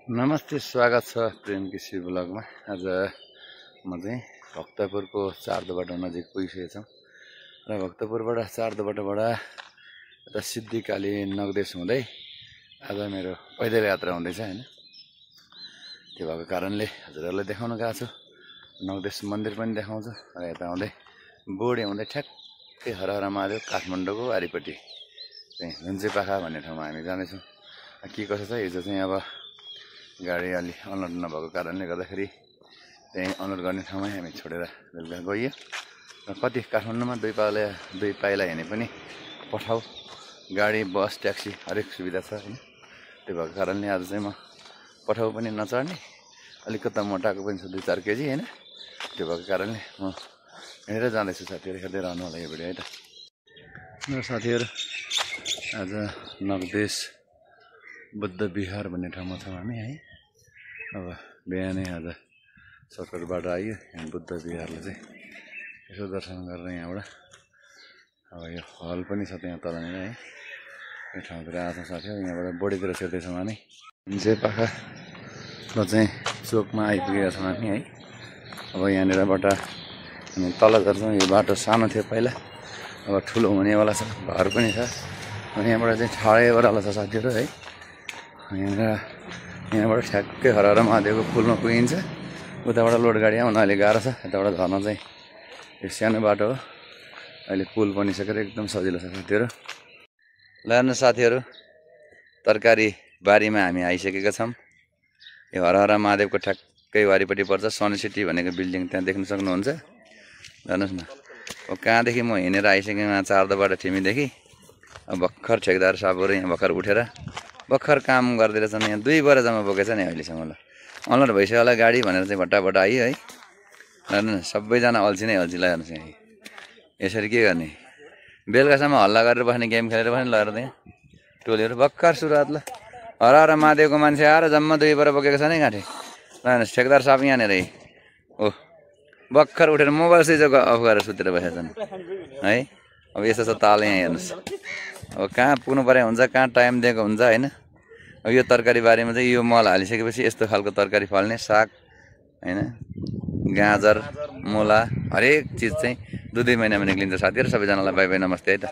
नमस्ते, स्वागत छ प्रेम कृषि ब्लगमा। आज म चाहिँ भक्तपुरको चारदोबाटो नजिक पुगिसकेको छौँ र भक्तपुरबाट चारदोबाटोबाट यता सिद्धिकाली नगदेश हुँदै आज मेरो पैदल यात्रा हुँदैछ हैन। त्यो भएको कारणले हजुरहरूलाई देखाउन गएको छु। नगदेश मन्दिर पनि देखाउँछु र यता आउँदै बोडी हुँदै ठ्याक्कै हरहर महादेव काठमाडौँको वारिपट्टि चाहिँ धुन्चेपाखा भन्ने ठाउँमा हामी जाँदैछौँ। के कसो छ हिजो चाहिँ अब गाडी अलि अनलोड नभएको कारणले गर्दाखेरि त्यहीँ अनलोड गर्ने ठाउँमै हामी छोडेर बेलुका गइयो र कति काठमाडौँमा दुई पाइला हिँडे पनि पठाउ गाडी बस ट्याक्सी हरेक सुविधा छ हैन। त्यो भएको कारणले आज चाहिँ म पठाउ पनि नचढ्ने, अलिकता मोटाएको पनि छु 2-4 केजी हैन। त्यो भएको कारणले म हिँडेर जाँदैछु। साथीहरू हेर्दै रहनु होला यो भिडियो है त। र साथीहरू आज नगदेश बुद्ध विहार भन्ने ठाउँमा छौँ हामी है। अब बिहानै आज सर्कलबाट आइयो यहाँ बुद्ध विहारले चाहिँ यसो दर्शन गरेर यहाँबाट अब यो हल पनि छ त्यहाँ तलनिर है। यो ठाउँतिर आएको साथीहरू यहाँबाट बोडीतिर छिर्दैछौँ हामी। धुन्चेपाखा र चाहिँ चोकमा आइपुगेका छौँ हामी है। अब यहाँनिरबाट हामी तल झर्छौँ। यो बाटो सानो थियो पहिला, अब ठुलो हुनेवाला छ, घर पनि छ। अनि यहाँबाट चाहिँ ठाडै ओह्रालो छ साथीहरू है। यहाँबाट ठ्याक्कै हरहर महादेवको पुलमा पुगिन्छ। उताबाट लोड गाडी आउन अहिले गाह्रो छ। यताबाट झर्न चाहिँ यो सानो बाटो हो। अहिले पुल बनिसकेर एकदम सजिलो छ साथीहरू। ल हेर्नु साथीहरू, तरकारी बारीमा हामी आइसकेका छौँ। यो हरहर महादेवको ठ्याक्कै वारिपट्टि पर्छ सन सिटी भनेको बिल्डिङ, त्यहाँ देख्न सक्नुहुन्छ। हेर्नुहोस् न, अब कहाँदेखि म हिँडेर आइसकेँ यहाँ चारदोबाट ठिमीदेखि। अब भर्खर ठेकदार साहबहरू यहाँ भर्खर काम गर्दै रहेछन्। यहाँ 2 बराजम्मा बोकेछ नि अहिलेसम्म। ल अनलोड भइसक्यो होला गाडी भनेर चाहिँ भट्टाभट आइयो है। हेर्नु न, सबैजना अल्छी नै अल्छी। ल हेर्नुहोस् यहाँ यसरी के गर्ने, बेलुकासम्म हल्ला गरेर बस्ने, गेम खेलेर बस्ने। लगेर त्यहाँ टोलीहरू भर्खर सुरुवात। ल हरहर महादेवको मान्छे आएर जम्मा 2 बरा बोकेको छ नि गाँठे। ल हेर्नुहोस् ठेकदार साहब यहाँनिर ओ भर्खर उठेर मोबाइल स्विच अफ गरेर सुतेर बसेका छन् है। अब यस्तो छ ताल यहाँ हेर्नुहोस्। अब कहाँ पुग्नु पर्ने हुन्छ, कहाँ टाइम दिएको हुन्छ होइन। अब यो तरकारी बारीमा चाहिँ यो मल हालिसकेपछि यस्तो खालको तरकारी फल्ने, साग होइन, गाजर, मुला, हरेक चिज चाहिँ 2-2 महिनामा निक्लिन्छ साथीहरू। सबैजनालाई बाई बाई, नमस्ते है त।